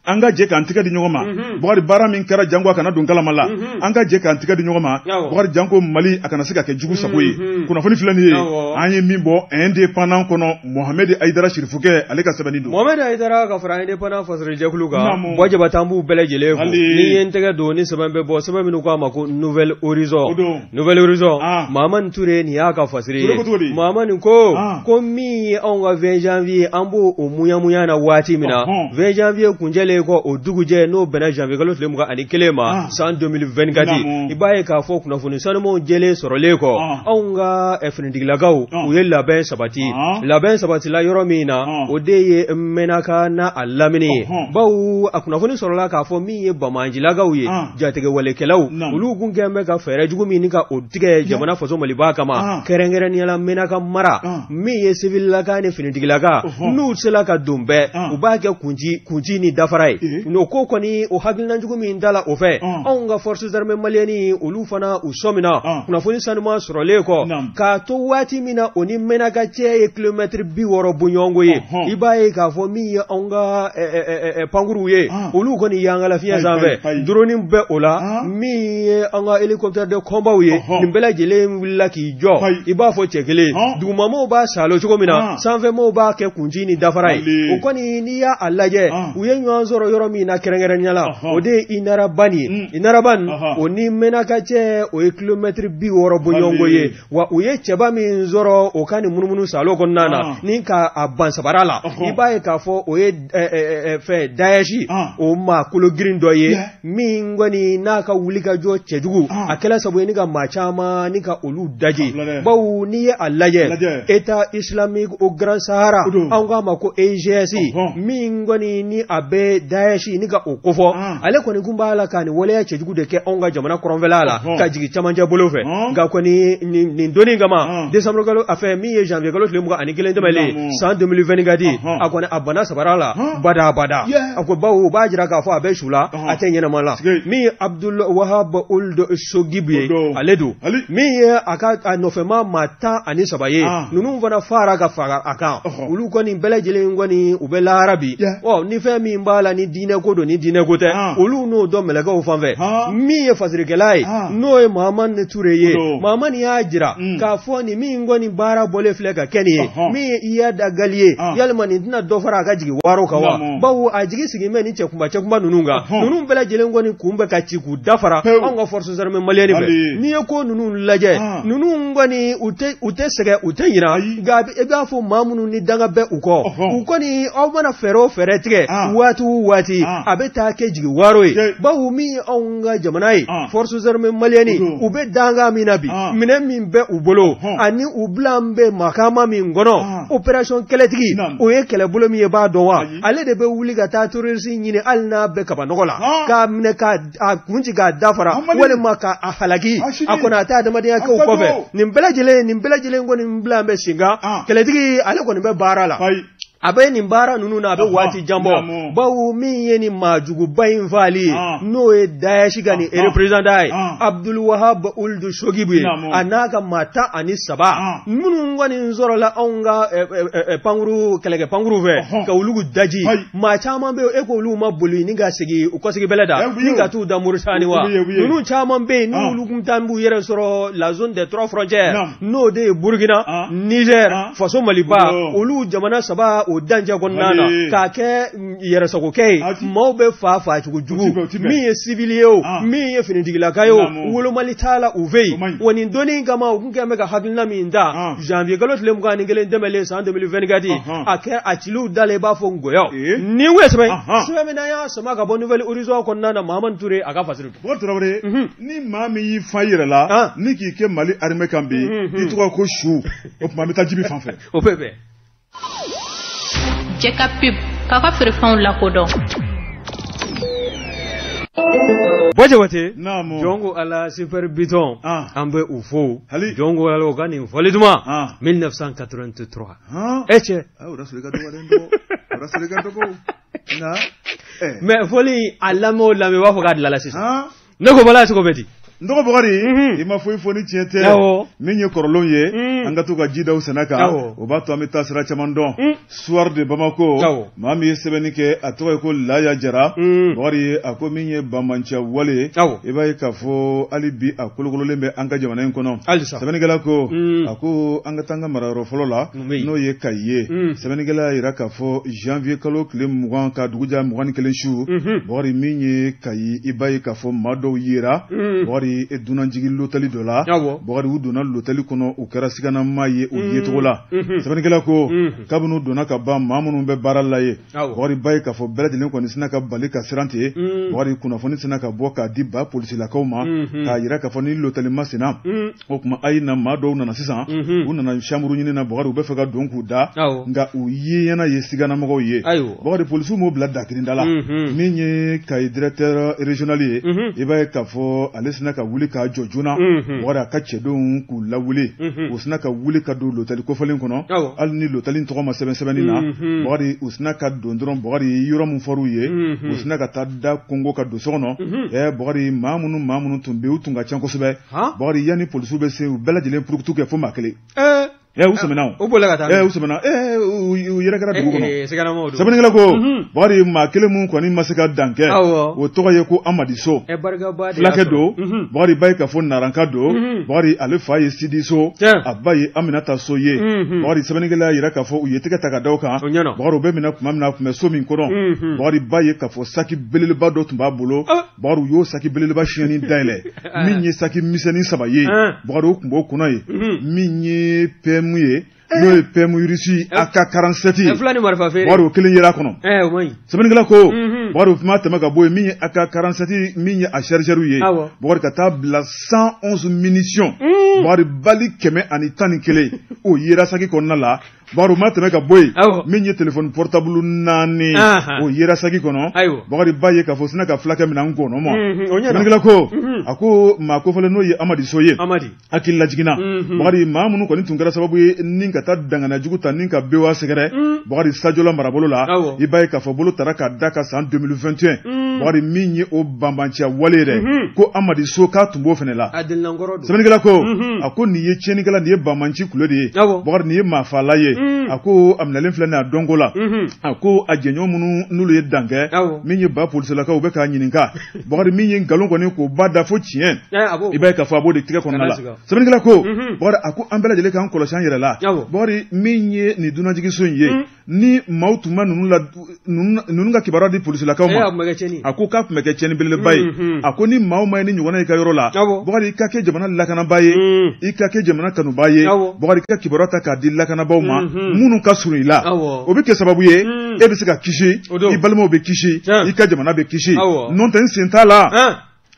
B: An ka jɛ k'an tigɛ di ɲɔgɔn ma, Bukari, baara min kɛra janko a kana don kalama la, an ka jɛ k'an tigɛ di ɲɔgɔn ma, Bukari, janko Mali a kana se ka kɛ jugu sago ye. Kunnafoni filɛ nin ye, an ye min bɔ Indépendant kɔnɔ, Mohamed Ayidara Sirifukɛ, ale ka sɛbɛnni don.
C: Mohamed Ayidara ka fara Indépendant fasolijɛkulu kan, Buwa Jabate, an b'u bɛɛ lajɛlen fo. Ni ye n tɛgɛ don ni sɛbɛn bɛ bɔ, sɛbɛn minnu k'a ma ko Nouvel Horizon. Nouvel Horizon, Mahamani Ture, nin y'a ka fasiri ye. Mahamani ko Ko min ye anw ka 20 janvier, an b'o o muɲamuɲa na waati min na, 20 janvier kuncɛlen kɔ, o dugujɛ n'o bɛnna janvier kalo tile 21 ma san 2024, i b'a ye k'a fɔ kunnafoni sanumanw jɛlen sɔrɔlen kɔ, anw ka finitigilakaw, u ye labɛn sabati. Labɛn sabatila yɔrɔ min na, o de ye Mɛnaka n'a a lamini ye, bawo a kunnafoni sɔrɔla k'a fɔ min ye banbaancilakaw ye, jatigɛwalekɛlaw, olu kun kɛn bɛ ka fɛɛrɛ jugu min ni ka o tigɛ jamana faso Maliba kama, kɛrɛnkɛrɛnnenya la Mɛnaka mara, min ye sivililaka ni finitigilaka, n'u sela ka don bɛɛ, u b'a kɛ kunci ni dafara ye. N'o ko kɔni, o hakilina jugu min dala o fɛ, anw ka forces armées maliennes, olu fana u sɔmina kunnafoni sanuman sɔrɔlen kɔ, k'a to waati min na o ni Mɛnaka cɛ ye kilomɛtiri 60 bɔɲɔgɔnko ye, i b'a ye k'a fɔ min ye anw ka pankuruw ye, olu kɔni yangala fiɲɛ sanfɛ, drone bɛ o la, min ye an ka hélicoptère de combat ye, nin bɛɛ lajɛlen wulila k'i jɔ i b'a fɔ cɛ kelen. Dugumamɔgɔw b'a salo cogo min na, sanfɛmɔgɔw b'a kɛ kunci ni dafara ye. O kɔni, n'i y'a lajɛ, u ye ɲɔgɔn sɔrɔ yɔrɔ min na kɛrɛnkɛrɛnnenya la, o de ye Inaraban ye. Inaraban, o ni Mɛnaka cɛ, o ye kilomɛtiri 60 bɔɲɔgɔnko ye. Wa u ye cɛba min sɔrɔ o ka nin munumunu salo kɔnɔna na ni ka a ban sabara la, i b'a ye k'a fɔ o ye fɛn Daesh, o maa kolo girin dɔ ye min kɔni n'a ka wuli ka jɔ cɛjugu, a kɛla sabu ye ni ka maa caman ni ka olu daji. Bawo n'i ye a lajɛ, État islamique au Grand Sahara, an k'a ma ko EIGS, min kɔni ni a bɛ Daesh ni ka o kofɔ, ale kɔni kun b'a la ka nin waleya cɛjugu de kɛ anw ka jamana kɔrɔnfɛla la ka jigin camancɛ bolo fɛ. Nka kɔni nin donni kama, décembre kalo, a fɛ min ye janvier kalo tile 21 tɛmɛlen san 2024, a kɔni a banna sabara la bada bada. A ko bawo o b'a jira k'a fɔ a bɛ su la, a tɛ ɲɛnama la. Min ye Abdul Wahab Ould Sogib ye, ale don. Min ye a ka a nɔfɛma maa 13 ye, ninnu fana fara ka faga a kan. Olu kɔni bɛɛ lajɛlen kɔni u bɛ lahara bi. Ɔ ni fɛn min b'a la, ni diinɛ ko don, ni diinɛ ko tɛ, olu n'o dɔn mɛlɛkɛw fan fɛ. Min ye fasirikɛla ye, n'o ye Mahamani Ture ye, Mahamani y'a jira k'a fɔ nin min kɔni baara bɔlen filɛ ka kɛ nin ye, min ye Iyad Ag Ghali ye, yalima nin tɛna dɔ fara a ka jigi waaro kan wa? Bawo a jigi sigi bɛ ni cɛkunba cɛkunba ninnu kan. Ninnu bɛɛ lajɛlen kɔni kun bɛ ka ci k'u dafara anw ka forces armées maliennes fɛ. N'i ye ko ninnu lajɛ, ninnu kɔni u tɛ sɛgɛn, u tɛ ɲina. Nka i b'a fɔ maa minnu ni danga bɛ u kɔ, u kɔni aw mana fɛɛrɛ o fɛɛrɛ tigɛ waati o waati, a bɛ taa kɛ jigi waaro ye. Bawo min ye anw ka jamana ye, forces armées maliennes, u bɛ danga min na bi, minɛn min bɛ u bolo ani u bila bɛ makama min kɔnɔ, opération kɛlɛtigi, o ye kɛlɛbolo min ye, b'a dɔn wa? Ale de bɛ wuli ka taa terroriste ɲini, hali n'a bɛ kaba nɔgɔ la, k'a minɛ, k'a kun ci k'a dafara, walima k'a halaki. A kɔni a tɛ adamadenya kɛ o kɔfɛ. Nin bɛɛ lajɛlen kɔni bila bɛ sen kan. Kɛlɛtigi, ale kɔni bɛ baara la, a bɛ nin baara ninnu na, a bɛ waati jan bɔ. Bawo min ye nin maajuguba in faali ye, n'o ye Daesh ka nin représentant ye, Abdul Wahab Ould Shogibu ye, a n'a ka maa 13 minnu kɔni sɔrɔla anw ka pankuru, kɛlɛkɛ pankuru fɛ ka olu daji. Maa caman bɛ yen, e ko olu ma boli ni ka segin u kɔsegi bɛlɛ da ni ka t'u da Mauritanie wa? Ninnu caman bɛ yen, n'olu kun taa b'u yɛrɛ sɔrɔ la zone des trois frontières, n'o de ye Burkina, Niger, Faso Maliba, olu jamana saba o dancɛ kɔnɔna na, k'a kɛ yɛrɛsagokɛ ye. Maaw bɛ fa facogo jugu, min ye civil ye o, min ye finitigilaka ye o, wolomali t'a la u fɛ yen. Wa nin donni kama, u kun kɛn bɛ ka hakilina min ta, janvier kalo tile 21 tɛmɛlen san 2024, a kɛ a ciliw dalen i b'a fɔ ngɔyɔ. Nin kun ye sɛbɛn min n'an y'a sama ka bɔ Nouvel Horizon kɔnɔna na, Mahamani Ture a ka fasiri.
B: Bɔkari Tarawele, ni maa min y'i fa i yɛrɛ la ni k'i kɛ Mali armée kan bi, i tɔgɔ ko su, o tuma an bɛ taa Jibi fan fɛ.
C: O bɛ bɛn.
A: Cɛ ka pub k'a ka feerefɛnw lakodɔn.
C: Bɔ Jabate, jɔn ko Ala, Super Biton, an bɛ u fo. Jɔn ko Ala, u ka nin fɔli duman 1983 e cɛ.
B: O y'a sɔrɔ i ka dɔgɔ dɛ, n dɔgɔ, o y'a sɔrɔ i ka dɔgɔ nka.
C: Mais fɔli a lamɛn o lamɛn, i b'a fɔ k'a dilanna sisan. Ne ko Bala, cogo bɛ di?
B: N dɔgɔ Bɔkari, i ma foyi fɔ ni tiɲɛ tɛ. Min ye kɔrɔlenw ye, an ka to ka ji da u sɛnɛ kan, o b'a to an bɛ taa sira caman dɔn. Soir de Bamako, maa min ye sɛbɛnni kɛ, a tɔgɔ ye ko Laya Jara. Bɔkari, a ko min ye banbanciya wale, i b'a ye k'a fɔ hali bi a kolokololen bɛ an ka jamana in kɔnɔ. Sɛbɛnnikɛla ko, a ko an ka taa an ka marayɔrɔ fɔlɔ la, n'o ye Kayi ye. Sɛbɛnnikɛla y'a jira k'a fɔ janvier kalo tile 20 ka dugu jɛ 21 su, Bɔkari, min ye Kayi, i b'a ye k'a fɔ maa dɔw yera, Bɔkari. Bukari dunanjigin lotali dɔ la. Bukari u donna lotali kɔnɔ, u kɛra siganama ye u yecogo la. Sɛbɛnnikɛla ko kabini u donna ka ban, maa minnu bɛ baara la ye, Bukari ba ye k'a fɔ bɛɛ lajɛlen kɔni sina ka bali ka siran ten. Bukari kunnafoni sina ka bɔ k'a di ba polisilakaw ma, k'a yira k'a fɔ ni lotali ma senna, o tuma a ye na. Maa dɔw nana sisan, u nana chambre ɲini na. Bukari u bɛ fɛ ka don k'u da, nka u ye ɲɛna ye siganamɔgɔw ye. Bukari polisiw m'o bila dakirinda la. Min ye Kayi directeur régional ye, i b'a ye k'a fɔ ale sina ka wuli k'a jɔ joona. Bukari a ka cɛdenw k'u lawuli, u sina ka wuli ka don lotali kofɔlen kɔnɔ, hali ni lotali tɔgɔ ma sɛbɛn sɛbɛnni na. Bukari u sina ka don dɔrɔn, Bukari yɔrɔ min fɔr'u ye, u sina ka taa da kongo ka don so kɔnɔ. Bukari maa minnu tun bɛ yen, u tun ka ca kosɛbɛ. Bukari yanni polisiw bɛ se, u bɛɛ lajɛlen purukutu kɛ fo maa kelen. U sɛmɛna.
C: U bolila ka taa.
B: U sɛmɛna, u yɛrɛ kɛra dugu kɔnɔ. Sɛbɛnnikɛla ko Bukari maa kelen mun kɔni ma se ka dan kɛ, o tɔgɔ ye ko Amadi So, fulakɛ don. Bukari ba ye k'a fɔ Naranka don. Bukari ale fa ye Sidi So, a ba ye Aminata So ye. Bukari sɛbɛnnikɛla y'a yira k'a fɔ u ye tɛgɛ ta ka da o kan. Bukari u bɛ minɛ tuma min na, a tun bɛ so min kɔnɔ, Bukari ba ye k'a fɔ saki belebeleba dɔ tun b'a bolo. Bukari u y'o saki belebeleba siyɛnni dayɛlɛ, min ye saki misɛnnin 3 ye, Bukari o tun b'o kɔnɔ ye. Min ye PM ye, n'o ye PM Russie AK 47, Bukari o kelen yera a kɔnɔ. Sɛbɛnnikɛla ko Bukari o kuma tɛmɛ ka bɔ yen, min ye AK 47, min ye a chargeur ye, Bukari ka taa bila 111 munitions, Bukari bali 111, o yera saki kɔnɔna la. Bukari ma tɛmɛ ka bɔ yen, min ye téléphone portable 4, o yera saki kɔnɔ. Bukari ba ye k'a fɔ sina ka fulakɛ minɛ an kɔnɔ ma. Sɛbɛnnikɛla ko a ko maa kofɔlen, n'o ye Amadi So ye, hakili lajiginna. Bukari maa minnu kɔni tun kɛra sababu ye ni ka taa dangana jugu ta ni ka BOA sɛgɛrɛ, Bukari Sadiola marabolo la, i b'a ye k'a fɔ bolo tara k'a da ka san 2021, Bukari min ye o banbanciya wale yɛrɛ, ko Amadi So k'a tun b'o fɛnɛ la. Sɛbɛnnikɛla ko a ko nin ye tiɲɛnikɛla, nin ye banbanci kulo de ye. Bukari nin ye maafala ye. A ko a minɛlen filɛ nin a dɔnko la. A ko a jɛɲɔgɔn minnu n'olu ye dan kɛ, min ye ba polisilakaw bɛ k'a ɲininka. Bukari min ye nkalon kɔni k'o ba da fo tiɲɛ, i b'a ye k'a fɔ a b'o de tigɛ kɔnɔna la. Sɛbɛnnikɛla ko Bukari a ko an bɛɛ lajɛlen k'an kɔlɔsi an yɛrɛ la. Bukari min ye nin dunanjiginso in ye, ni maaw tun ma ninnu la ninnu ka kibaruya di polisilakaw ma, a ko k'a tun bɛ kɛ tiɲɛni belebeleba ye. A ko ni maa o maa ye ni ɲɔgɔnna i ka yɔrɔ la, Bukari i ka kɛ jamana lakanabaa ye, i ka kɛ jamana kanubaa ye, Bukari i ka kibaruya ta k'a di lakanabaaw ma minnu ka surun i la, o bɛ kɛ sababu ye e bɛ se ka kisi, i balimaw bɛ kisi, i ka jamana bɛ kisi. N'o tɛ, n sen t'a la,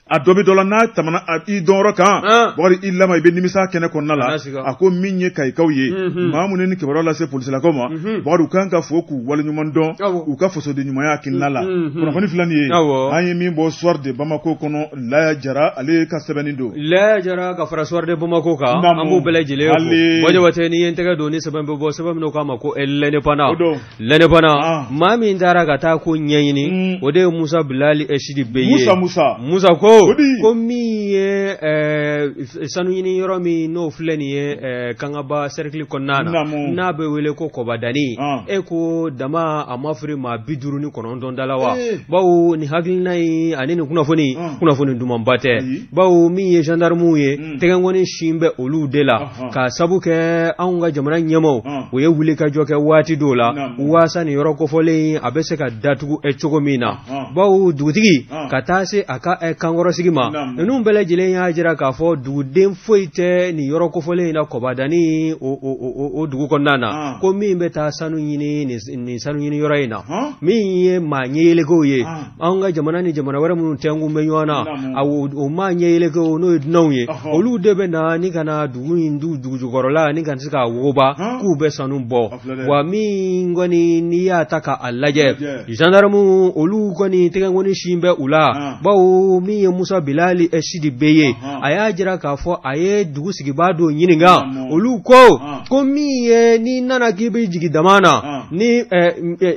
B: a dɔ bɛ dɔ la n'a tɛmɛna i dɔnyɔrɔ kan, Bukari i lama i bɛ nimisa kɛnɛ kɔnɔna la. A ko min ye Kayikaw ye, maa minnu ni kibaruya lase polisilakaw ma, Bukari u kan ka fo k'u waleɲuman dɔn u ka fasoden ɲumanya hakilina la. Kunnafoni filɛ nin ye, an ye min bɔ Soir de Bamako kɔnɔ, Laya Jara ale ka sɛbɛnni don.
C: Laya Jara ka fara Soir de Bamako kan, an b'u bɛɛ lajɛlen fo. Bɔjabate, n'i ye n tɛgɛ don ni sɛbɛn bɛ bɔ, sɛbɛn min k'a ma ko L'Indépendant, L'Indépendant, maa min taara ka taa ko ɲɛɲini, o de ye Musa Bilali Sidibe ye.
B: Musa, Musa.
C: Musa ko ko min ye sanu ɲini yɔrɔ min n'o filɛ nin ye Kangaba cercle kɔnɔna na, n'a bɛ wele ko Kɔbadani, e ko dama a ma firi maa 59 da la wa? Bawo nin hakilina in ani nin kunnafoni, kunnafoni dumanba tɛ, bawo min ye gendarmew ye, tɛgɛnkɔni sin bɛ olu de la, ka sabu kɛ anw ka jamana ɲɛmaaw o ye wuli ka jɔ kɛ waati dɔw la waasa nin yɔrɔ kofɔlen a bɛ se ka datugu cogo min na, bawo dugutigi ka taa se a ka kankɔrɔsigi ma, ninnu bɛɛ lajɛlen y'a jira k'a fɔ duguden foyi tɛ nin yɔrɔ kofɔlen in na, Kɔbadani o dugu kɔnɔna na, ko min bɛ taa sanu ɲini nin sanu ɲini yɔrɔ in na. Min ye maa ɲɛyelekew ye, anw ka jamana ni jamana wɛrɛ minnu tɛnkun bɛ ɲɔgɔn na, o maa ɲɛyelekew, n'o ye dunanw ye, olu de bɛ na ni ka na dugu in dugu jukɔrɔla ni ka se k'a wogoba k'u bɛ sanu bɔ. Wa min kɔni n'i y'a ta k'a lajɛ, gendarme olu kɔni tɛgɛnkɔni sin bɛ u la, bawo min ye Musa Bilali Sidibe ye, a y'a jira k'a fɔ a ye dugu sigibaa dɔw ɲininka, olu ko ko min ye n'i nana k'i bɛ jigin dama na ni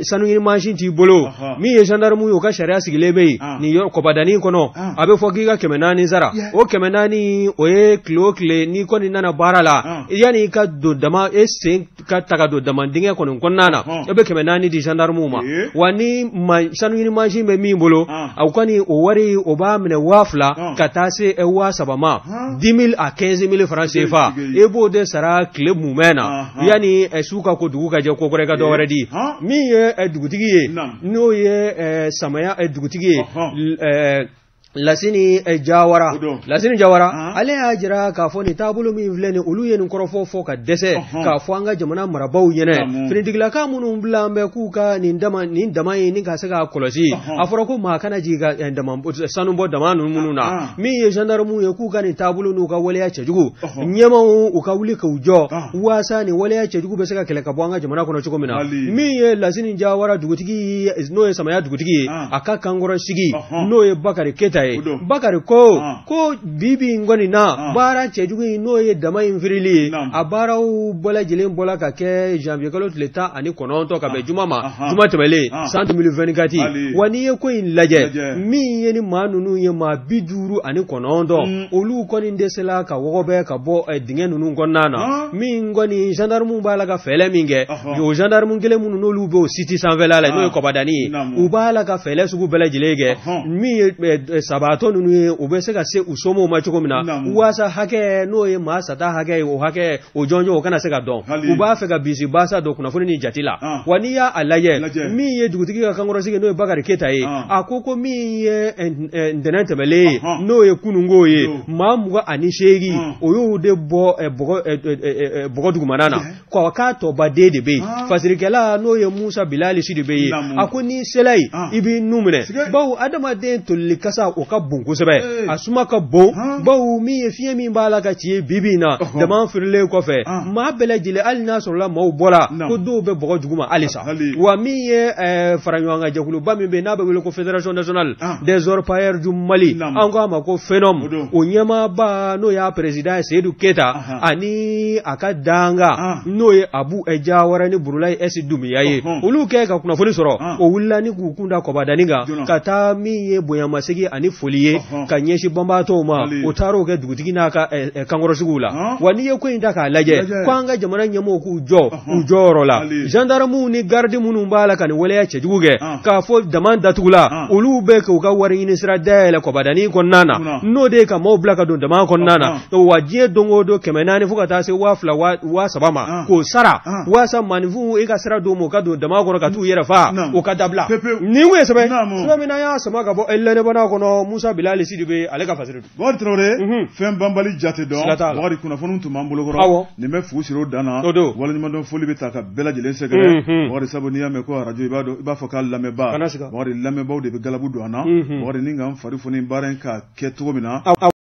C: sanu ɲini mansin t'i bolo, min ye gendarme ye, o ka sariya sigilen bɛ yen nin yɔrɔ Kɔbadani kɔnɔ, a bɛ fɔ k'i ka 400 sara. O 400 o ye tile o tile n'i kɔni nana baara la, yanni i ka don dama, e sen ka ta ka don dama dingɛ kɔni kɔnɔna na, e bɛ 400 di gendarme ma. Wa ni sanu ɲini mansin bɛ min bolo, a kɔni o wari o b'a minɛ 2000 ka taa se 3000 ma, 10 000 à 15 000 francs CFA, e b'o de sara tile mumɛ na yanni su ka ko dugu ka jɛ ko kɔrɔ i ka dɔ wɛrɛ di. Min ye dugutigi ye, n'o ye Samaya dugutigi ye. Lasini Jawara, Lasini Jawara ale y'a jira k'a fɔ nin taabolo min filɛ nin, olu ye nin kɔrɔfɔ fɔ ka dɛsɛ k'a fɔ an ka jamana marabaaw ɲɛna, finitigilaka minnu bila an bɛ k'u ka nin dama ye ni ka se k'a kɔlɔsi. A fɔra ko maa kana jigin ka sanu bɔ dama ninnu minnu na, min ye gendarmew ye k'u ka nin taabolo n'u ka waleya cɛjugu, ɲɛmaaw u ka wuli k'u jɔ waasa nin waleya cɛjugu bɛ se ka kɛlɛ ka bɔ an ka jamana kɔnɔ cogo min na. Min ye Lasini Jawara dugutigi, n'o ye Samaya dugutigi ye, a ka kankɔrɔ sigi n'o ye Bakari Keyita ye. Bakari ko ko bi bi in kɔni na, baara cɛjugu in n'o ye dama in firili ye, a baaraw bɛɛ lajɛlen bɔla ka kɛ janvier kalo tile 19 ka bɛn juma ma, juma tɛmɛlen san 2024. Wa n'i ye ko in lajɛ, min ye ni maa ninnu ye maa 59, olu kɔni dɛsɛla ka wɔgɔbɛ ka bɔ dingɛ ninnu kɔnɔna na. Min kɔni gendarmew b'a la ka fɛɛrɛ min kɛ, o gendarme kelen minnu n'olu bɛ o site sanfɛla la, n'o ye Kɔbadani ye, u b'a la ka fɛɛrɛ sugu bɛɛ lajɛlen kɛ min ye sabaatɔ ninnu ye, u bɛ se ka se u somɔgɔw ma cogo min na, waasa hakɛ n'o ye maa sata hakɛ ye, o hakɛ o jɔnjɔn o kana se ka dɔn. U b'a fɛ ka bisi basa don kunnafoni ni jate la. Wa n'i y'a lajɛ, min ye dugutigi ka kankɔrɔsigi n'o ye Bakari Keyita ye, a ko min ye ntɛnɛn tɛmɛlen ye, n'o ye kununko ye, maa 28 o y'o de bɔ bɔgɔ dugumana na, k'a tɔbaden de bɛ yen. Fasirikɛla n'o ye Musa Bilali Sidibe ye, a ko n'i sela yen i b'i nu minɛ, bawo adamaden tolili kasa o ka bon kosɛbɛ, a suma ka bon, bawo min ye fiɲɛ min b'a la ka ci bi bi in na, dama firilen kɔfɛ, maa bɛɛ lajɛlen, hali n'a sɔrɔla maaw bɔra ko dɔw bɛ bɔgɔ duguma halisa. Wa min ye faraɲɔgɔnkan jɛkuluba min bɛ yen n'a bɛ wele ko Fédération nationale des orpailleurs du Mali, an ko a ma ko FENOM, o ɲɛmaaba n'o y'a président ye Seyidu Keyita, ani a ka danga n'o ye Abu Jawara ni Burulayi S Dunbiya ye, olu kɛ ka kunnafoni sɔrɔ, o wulila ni k'u kun da Kɔbadani kan ka taa min ye bonyamasegin ani foli ye ka ɲɛsin banbaatɔw ma, o taar'o kɛ dugutigi n'a ka kankɔrɔsigiw la. Wa n'i ye ko in ta k'a lajɛ, ko an ka jamana ɲɛmɔgɔw k'u jɔ u jɔyɔrɔ la, gendarmew ni garde minnu b'a la ka nin waleya cɛjugu kɛ k'a fɔ dama datugula, olu bɛ k'u ka wari ɲini sira dayɛlɛ Kɔbadani kɔnɔna na, n'o de ye ka maaw bila ka don dama kɔnɔna na. Wa diɲɛ don o don 400 fo ka taa se 2000 3000 ma k'o sara, waasa maaninfinw i ka sira d'u ma u ka don dama kɔnɔ ka t'u yɛrɛ faa, o ka dabila. Nin kun ye sɛbɛn min n'an y'a sama ka bɔ l'Indépendant kɔnɔ, Musa Bilali Sidibe ale ka fasiri don.
B: Bakari Tarawele, fɛn banbali jate dɔn, Bakari kunnafoniw tun b'an bolo kɔrɔ, nin bɛ fu siri o dan na. Waleɲumandɔn foli bɛ ta ka bɛɛ lajɛlen sɛgɛrɛ, Bakari, sabu n'i y'a mɛn ko arajo i b'a fɔ k'a lamɛnbaa, Bakari, lamɛnbaaw de bɛ galabu don an na, Bakari, ni ka n fari foni baara in ka kɛ cogo min na.